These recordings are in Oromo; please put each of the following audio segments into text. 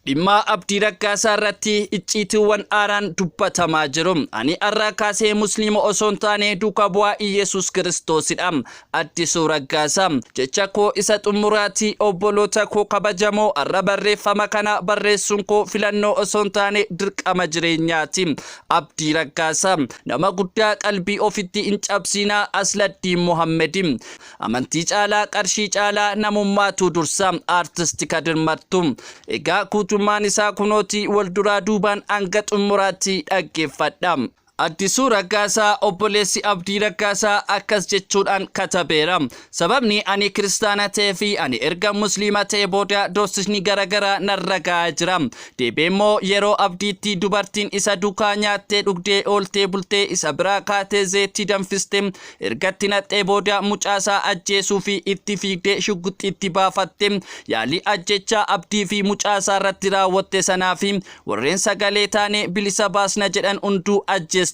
Dhimma Abdii Raggaasaa irratti icciitiiwwan haaraan dubbatamaa jiru. Ani har'aa kaasee Musliima osoo hin taane duuka bu'aa Iyyasuus Kiristoosidha. Addisuu Raggaasaa. Jecha koo isa xumuraati obboloota koo kabajamoo har'a barreeffama kana barreessuun koo filannoo osoo hin taane dirqama jireenyaati. Abdii Raggaasaa. Nama guddaa qalbii ofitti hin cabsiinaa Asladdiin Mohammedi. Amantii caalaa qarshii caalaa namummaatu dursa. Artist Kadir Martuu. Egaa guutummaan isaa kunooti wal duraa duubaan hanga xumuraatti dhaggeeffadha. Addisuu Raggaasaa obboleessi Abdii Raggaasaa akkas jechuudhaan katabeera. Sababni ani kiristaana ta'ee fi ani erga musliima ta'e booda doorsisni garaagaraa narra ga'aa jira. Deebi'ee immoo yeroo Abdiitti dubartiin isa duukaa nyaattee dhugdee ooltee bultee isa biraa kaatee zeetii danfiste Erga itti naqxee booda mucaasaa ajjeesuufi itti fiigdee shugguxxii itti baafatte. Yaalii ajjeechaa Abdii fi mucaasaa irratti raawwatte sanaafi warreen sagalee taanee bilisa baasna jedhan hunduu ajjeestota.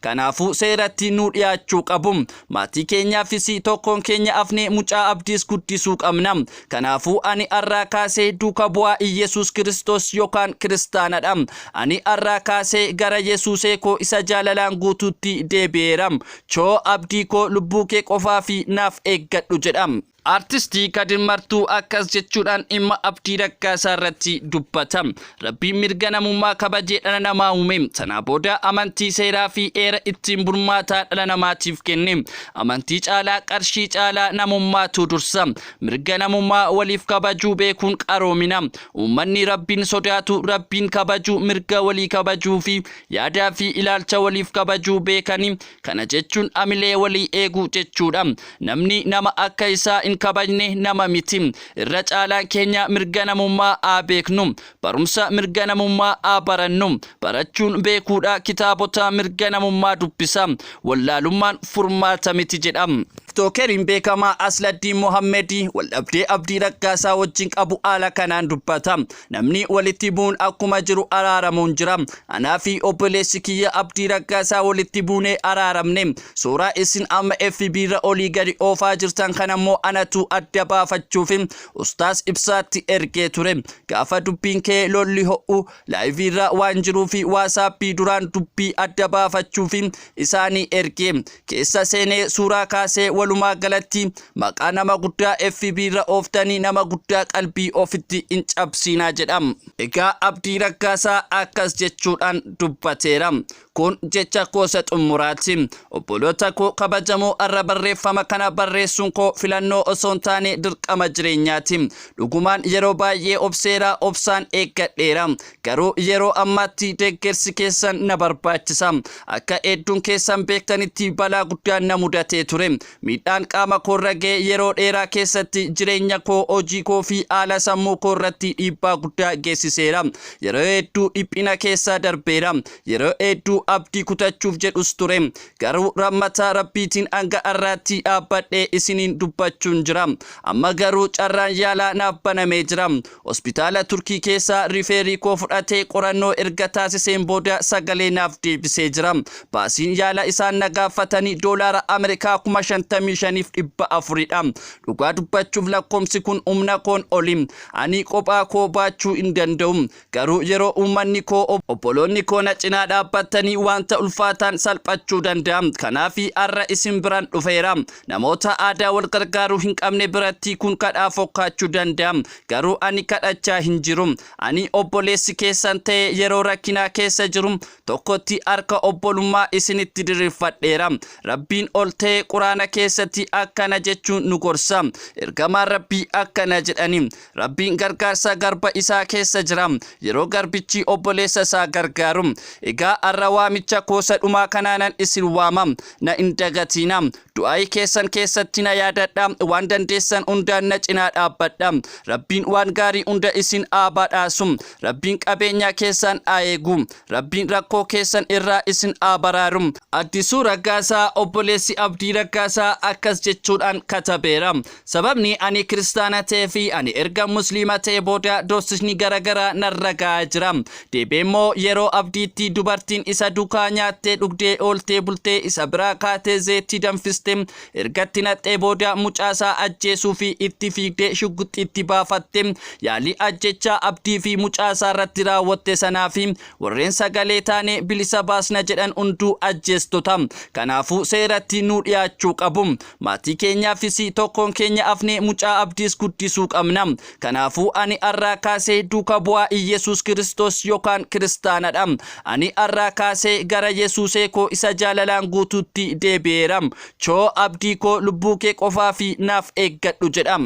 Kanaafuu seeratti nuu dhiyaachuu qabu. Maatii keenyaafis tokkoon keenya hafnee mucaa Abdiis guddisuu qabna. Kanaafuu ani har'aa kaasee duuka bu'aa Iyyesuus Kiristoos yookaan kiristaanadha. Ani har'aa kaasee gara Yesuusee koo isa jaalalaan guutuutti deebi'eera. Choo abdii koo lubbuu kee qofaafi naaf eeggadhu jedha. Artisti Kadir Martuu akkas jechuudhaan dhimma Abdii Raggaasaa irratti dubbata. Rabbiin mirga namummaa kabajee dhala namaa uume. Sanaa booda amantii, seeraa fi heera ittiin bulmaataa dhala namaatiif kenne. Amantii caalaa qarshii caalaa namummaatu dursa. Mirga namummaa waliif kabajuu beekuun qaroomina. Uummanni Rabbiin sodaatu, Rabbiin kabaju, mirga walii kabajuu fi yaadaa fi ilaalcha waliif kabajuu beekani. Kana jechuun amilee walii eeguu jechuudha. Namni nama akka isaa hin kabajne nama miti. Irra caalaan keenya mirga namummaa haa beeknu. Barumsa mirga namummaa haa barannu. Barachuun beekuudha kitaabota mirga namummaa dubbisa. Wallaalummaan furmaata miti jedha. Tiktookeriin beekamaa Asladdiin Mohammed waldhabdee Abdii Raggaasaa wajjin qabu haala kanaan dubbata. Namni walitti bu'uun akkuma jiru araaramuun jira. Anaa fi obboleessi kiyya Abdii Raggaasaa walitti buunee araaramne. Suuraa isin amma FB irra olii gadi oofaa jirtan kanammoo anatu adda baafachuuf Ustaaz Ibsaatti ergee ture. Gaafa dubbiin kee lolli ho'u Live irra waan jiruufi WhatsApp duraan dubbii adda baafachuufi isaanii erge. Keessa seenee suuraa kaasee walumaa galatti maqaa nama guddaa FB irra ooftanii nama guddaa qalbii ofitti hin cabsiinaa jedha. Egaa Abdii Raggaasaa akkas jechuudhaan dubbateera. Kun jecha koo isa xummuraati. Obboloota koo kabajamoo har'a barreeffama kana barreessuun koo filannoo osoo hin taane dirqama jireenyaati. Dhugumaan yeroo baay'ee obseera, obsaan eeggadheera. Garuu yeroo ammaatti deeggarsi keessan na barbaachisa. Akka hedduun keessan beektanitti balaa guddaan na mudatee ture. Miidhaan qaama koorra ga'e yeroo dheeraa keessatti jireenya koo, hojii koo fi haala sammuu koo irratti dhiibbaa guddaa geessiseera. Yeroo hedduu dhiphina keessa darbeera. Yeroo hedduu abdii kutachuuf jedhus ture. Garuu rahmata Rabbiitiin hanga har'aatti dhaabbadhee isiniin dubbachuun jira. Amma garuu carraan yaalaa naaf banamee jira. Hospitaala Turkii keessaa rifeerii koo fudhatee qorannoo erga taasiseen booda sagalee naaf deebisee jira. Baasiin yaala isaan na gaafatanii doolaara Ameerikaa 55,400 dha. Dhugaa dubbachuuf lakkoomsi kun humna koon oli. Ani kophaa koo baachuu hin danda'u. Garuu yeroo uummanni koo, obboloonni koo na cinaa dhaabbattanii wanta ulfaataan salphachuu danda'a. Kanaafi har'a isin biran dhufeera. Namoota aadaa wal gargaaruu hin qabne biratti kun kadhaa fokkaachuu danda'a. Garuu ani kadhachaa hin jiru. Ani obboleessi keessan ta'ee yeroo rakkinaa keessa jiru tokkotti harka obbolummaa isinitti diriirfadheera. Rabbiin ol ta'e Quraana keessatti akkana jechuun nu gorsa. Ergamaan Rabbii akkana jedhani. Rabbiin gargaarsa garba isaa keessa jira, yeroo garbichi obboleessa isaa gargaaru. Egaa har'a waamicha koo isa dhumaa kanaanan isin waama. Na hin dagatiinaa. Du'aa'ii keessan keessatti na yaadadhaa. Waan dandeessan hundaan na cinaa dhaabbadhaa. Rabbiin waan gaarii hunda isin haa badhaasu. Rabbiin qabeenyaa keessan haa eegu. Rabbiin rakkoo keessan irraa isin haa baraaru. Addisuu Raggaasaa, Obboleessi Abdii Raggaasaa Raggaasaa akkas jechuudhaan katabeera. Sababni ani kiristaana ta'ee fi ani erga musliima ta'e booda doorsisni garaagaraa narra ga'aa jira. Deebi'ee immoo yeroo Abdiitti dubartiin isa duukaa nyaattee dhugdee ooltee bultee isa biraa kaatee zeetii danfiste ergatti naqxee booda mucaasaa ajjeesuu fi itti fiigdee shugguxiitti baafatte yaalii ajjechaa Abdii fi mucaasaa irratti raawwatte sanaa fi warreen sagalee taanee bilisa baasna jedhan hunduu ajjeestota. Kanaafuu seeratti nuu dhiyaachuu qabu. Maatii keenyaafis tokkoon keenya afnee mucaa Abdiis guddisuu qabna. Kanaafuu ani arraa kaasee duuka bu'aa Iyyasuus Kiristoos yookaan kiristaanadha. Ani arraa kaasee gara Yesuusee koo isa jaalalaan guutuutti deebi'eera. Choo Abdii koo lubbuu kee qofaa fi naaf eeggadhu jedha.